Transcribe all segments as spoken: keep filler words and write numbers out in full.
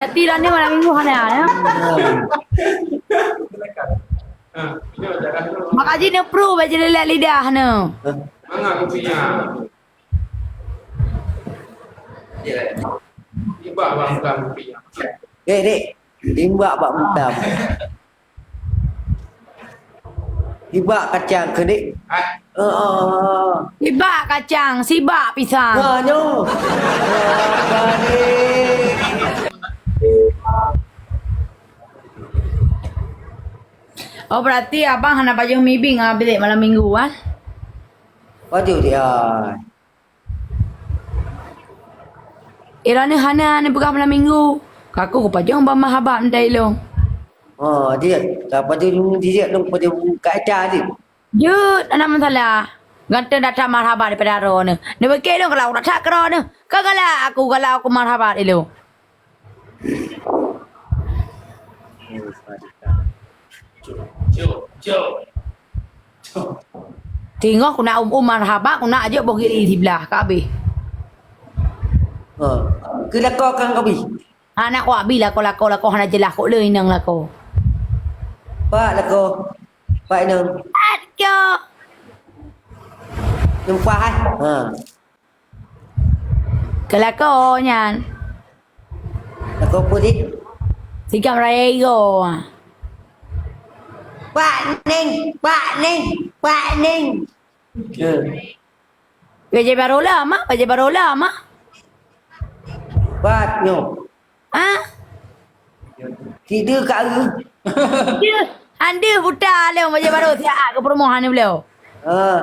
Berarti dah ni malam minggu hana, ya? Maka jih neupru bak jililek lidah neu. Mangat kupinya. Ibak bak muka kupinya. Eh, dek. Imbak bak muka. Sibak kacang keuneuk. Ah. Heeh. Sibak kacang, sibak pisang. Ha, nyoe. Oh, berarti abang hana pajoh mibing, ah, bilék malam minggu, ah? Pajoh dia. Iroh nyoe hana neupeugah malam minggu. Kaku kupajong bak marhabat meutai lôn. Oh, dia. Ka pajoh dia, lôn pajoh kaca dia. Jeuet, hana masalah. Ganteng datang marhabat daripada droeneuh. Neubeuke lôn kalau that keudroe neuh. Ka galak aku, galak aku marhabat ilôn. Singoh kuna um-um marhaba, kuna ajok boh giri siblah, ka abéh. Ha, keu lakoe kan ka abéh? Hana kok abéh lakoe, lakoe, lakoe hana jeulaih kok le inong lakoe. Pak lakoe, pak inong. Pat kok. Tumpah eh. Ha. Keu lakoe nyan. Lakoe peue jih? Sigam raya igoe. Pak Neng, Pak Neng, Pak Neng. Ya. Bajée baroe lama, bajée baroe lama. Pat nyoe. Ah? Tideue ka eu. Deuh, han deuh buta lé bajée baroe siat keu peurumoh han bloe. Ha.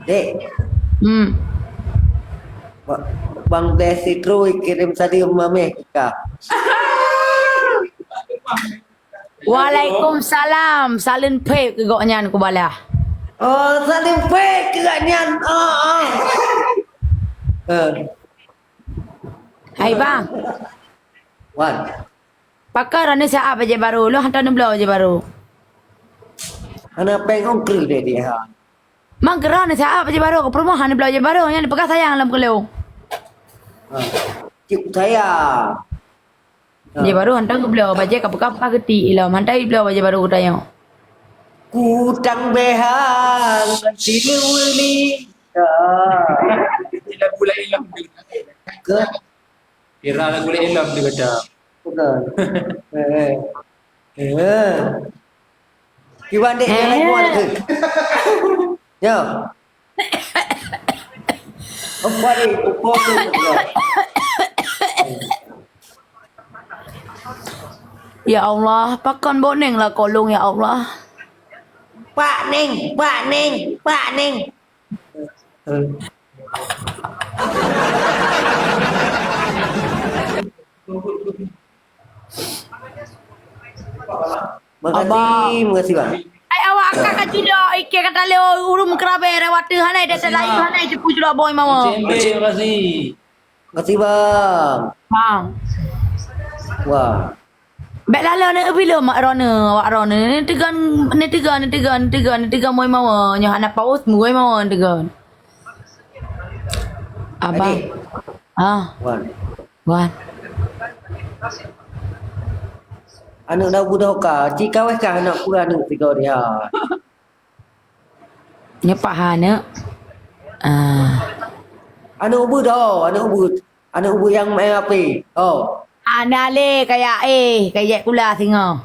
Dek. Hmm. Ba-, Bang Blessed Roy kirim saleuem mameh ka. Waalaikumsalam. Saleuem phép keu gobnyan kubalah. Oh, saleuem phép keu gobnyan. Oh, oh. Eh. Hai, Bang. Wan. Pakon droeneuh siat bajée baroe, lôn hantom neubloe bajée baroe. Hana péng ongkreue deh dia, ha. Mang keudroe neuh siat bajée baroe, keu peurumoh hana bloe bajée baroe, nyan peugah sayang lom keu lôn. Ha. Cit sayang. Ha. Bajée baroe hantom geubloe, bajée ka peugah-peugah geuti ilom, hantom ibloe bajée baroe geutanyoe. Kutang behang sineuli. Ha. Lagu laén lom. Ke? Viral lagu lé ilom tu kata. Bukan. Eh, eh. Eh. Kiban dek, eh, lagu mana tu? Ya. Apa ni? Apa tu? Ya Allah, pakon boneng lah kolong ya Allah. Pak Neng, Pak Neng, Pak Neng. Makasih, makasih, Bang. Ai awak ka ka jidok, ike kata lé ureueng keurabe rawat teuh, hana ida layu, hana jepu jidok boy mawö. Makasih. Makasih, Bang. Bang. Wah. Bèk laloe neubilom mak droeneuh, awak droeneuh. Neuteugon, neuteugon, neuteugon, neuteugon, neuteugon moi mawö. Nyoe hana paus, moi mawö neuteugon. Abang. Adik. Ah. Wan. Wan. Aneuk dah budoh ka, ci kaweh ka aneuk peue aneuk tiga dia. Nyoe paha aneuk. Ah. Aneuk ubeut dah, aneuk ubeut. Aneuk ubeut nyang main api. Oh. Hana lé kaya eh, kaya kula singoh.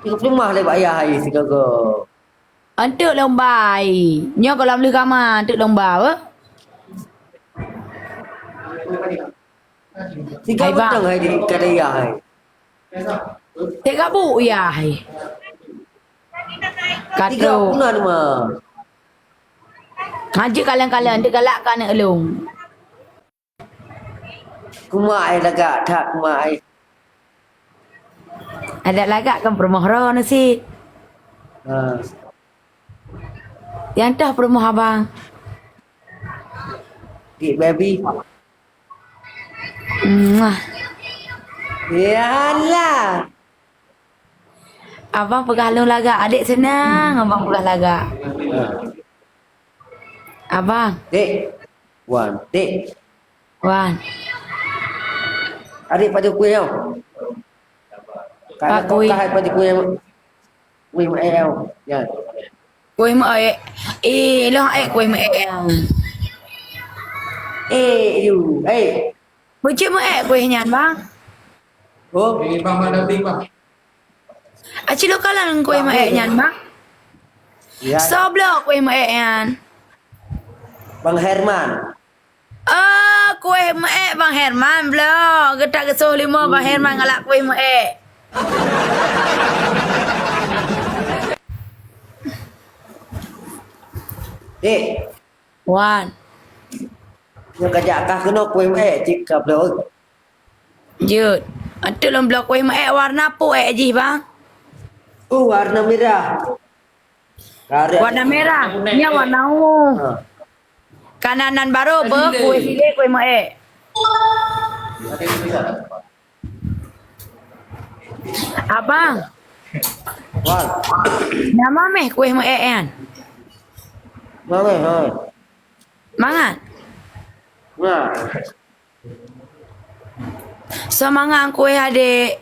Tiga puluh lima lé bak ayah ai sigogo. Enteuk lomba ai. Nyoe gohlom lheueh gama enteuk lomba, beuh. Tiga butang hai di kadaya hai. Tiga bu ya hai. Tiga bulan mah. Haji kalang-kalang, dia galak ka aneuk lôn. Kuma ai lagak that kuma ai. Adak lagak kan peurumoh ro nasi. Ha. Yang tah peurumoh abang. Dik baby. Muah. Yalah. Abang peugah lôn lagak, adek senang abang peugah lagak. Ha. Abang. Dek. Wan, dek. Wan. Adik padu kueh nyoe. Pak kueh. Ka hai padu kueh. Kueh meu'èk nyoe. Ya. Kueh meu'èk. Eh, lôn èk kueh meu'èk nyan. Eh, you. Eh. Peue cit meu'èk kueh nyan, Bang? Oh, ini Bang ada Bang. Aci lôn kalon kueh meu'èk nyan, Bang. Ya. Soe bloe kueh meu'èk nyan? Bang Herman. Oh, kueh meu'èk Bang Herman bloe. Geutak geusoh limo Bang Herman ngalak kueh meu'èk. Dek. Wan. Nyoe ka jak kah keunoe kueh meu'èk cit ka bloe. Jeuet. Ateueh lôn bloe kueh meu'èk warna peue èk jih, Bang? Oh, warna merah. Warna merah. Nyan warna ungu. Ha. Ka nan barô beuh kueh sidéh kueh meu'èk. Abang. Wan. Nama meh kueh meu'èk nyan? Mameh, ha. Mangat. Nah. Seumangat kueh adék.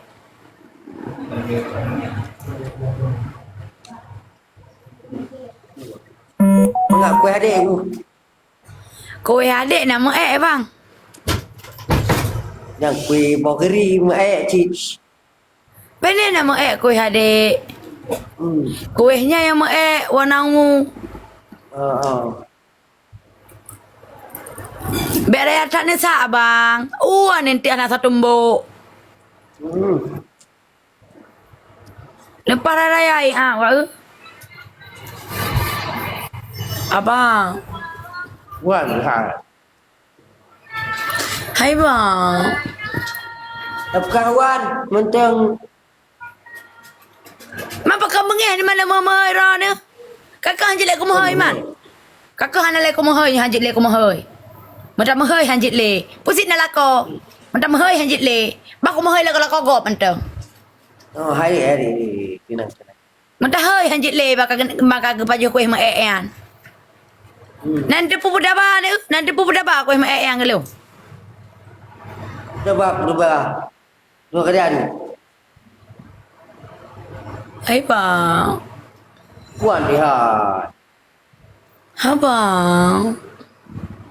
Mangat kueh adék. Kueh adék na meu'èk, Bang. Nyang kueh boh geri meu'èk cit. Pane na meu'èk kueh adék. Hmm. Kueh nyan nyang meu'èk warna ungu. Ha, ha. Bèk raya that neusak, Bang. Ua nanti hana satu mbok. Hmm. Leupah raya, ah, wak, eh. Abang. Wan, hai. Hai, Bang. Leupah wan, mantong. Mapa ka beungèh di mana meuhôi droeneuh? Ka keuh han jeuet lé keu meuhôi, Man. Ka keuh hana lé keu meuhôi, han jeuet lé keu meuhôi. Meutameuhôi han jeuet lé. Peue sit na lakoe. Meutameuhôi han jeuet lé. Bah keu meuhôi lakoe-lakoe gob mantong. Oh, hai, hai, hai, hai, tenang, tenang. Meutahôi han jeuet lé baka, baka geupajoh kueh meu'èk nyan. Hmm. Nan teupeu peudaba, nan teupeu peudaba kueh meu'èk nyan geulôn. Peudaba, peudaba. Dua kali adu. Hai, Bang. Puan lihat. Abang.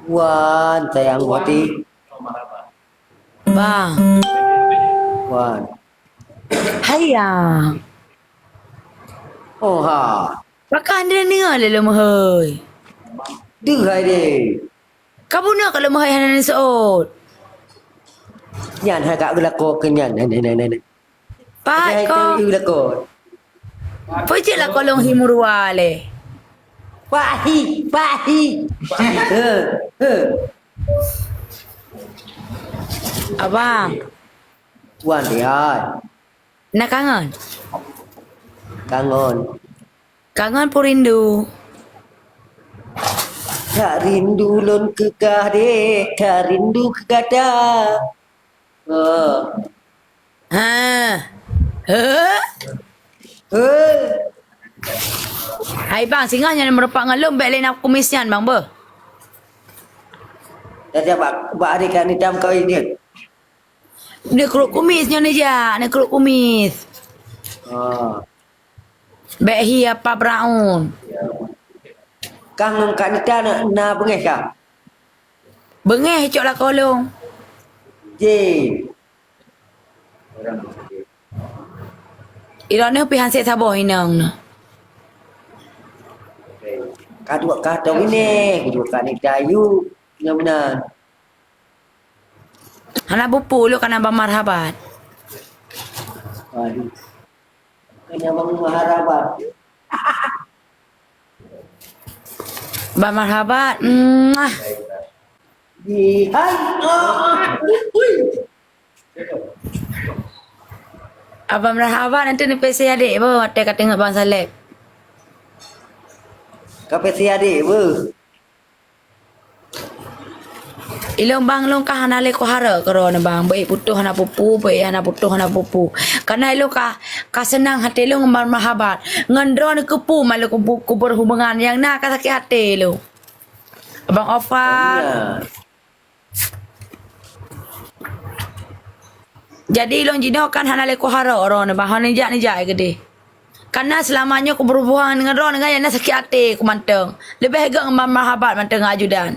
Wan, sayang hati. Bang. Wan. Hai, ya. Oh, ha. Pakon dia ni ada lemah, hei. Deuh hai deh. Kabu nak kalau mahai hana nisot. Nyan hai kak geulako ke nyan. Nyan, nyan, nyan, nyan. Pat ko. Hai, hai, geulako. Peujeuet lah kolong hi murua leh. Pahi, pahi. He, he. Abang. Wan, hai. Na kangen? Kangen. Kangen pun rindu. Ka rindu lôn keu kah deh, ka rindu keu gata. Oh. Ha. He? He? Hai bang, singoh nyan meurupak ngon lôn, bèk lé na kumis nyan bang beuh. Dah siap bak, bak hari kan hitam kau ingat. Neukrok kumis nyoe neujak, neukrok kumis. Ah. Bèk hi apa braun. Kah ngon Kak Nita na, na beungèh kah? Beungèh cok lakoe lôn. Ji. Droeneuh pih han sép saboh inong neuh. Ka duek ka tong ineh, ka duek Kak Nita yu. Nyang meunan. Hana bupu lôn kana bang marhabat. Waduh. Kana bang marhabat. Bang marhabat. Mwah. Di hai. Ah, ui. Abang marhabat nanti ni P C adek beuh, watèe ka teungoh bang Saleh. Ka P C adek beuh. Ilôn bang lôn ka hana lé kuharap keudroe nyoe bang. Beuék putôh hana pupu, beuék hana putôh hana pupu. Kana ilôn ka, ka seunang até lôn ngon bang marhabat. Ngon droeneuh keupeue malu kubu-, kubeurhubungan nyang na ka sakét até lôn. Abang Ofal. Iya. Jadi lôn jinoe kan hana lé kuharap droeneuh bah, hana nijak-nijak keudeh. Karena selama nyoe kubeurhubungan ngon droeneuh nyan na sakét até ku mantong. Leubeh gét ngon marhabat mantong ngon ajudan.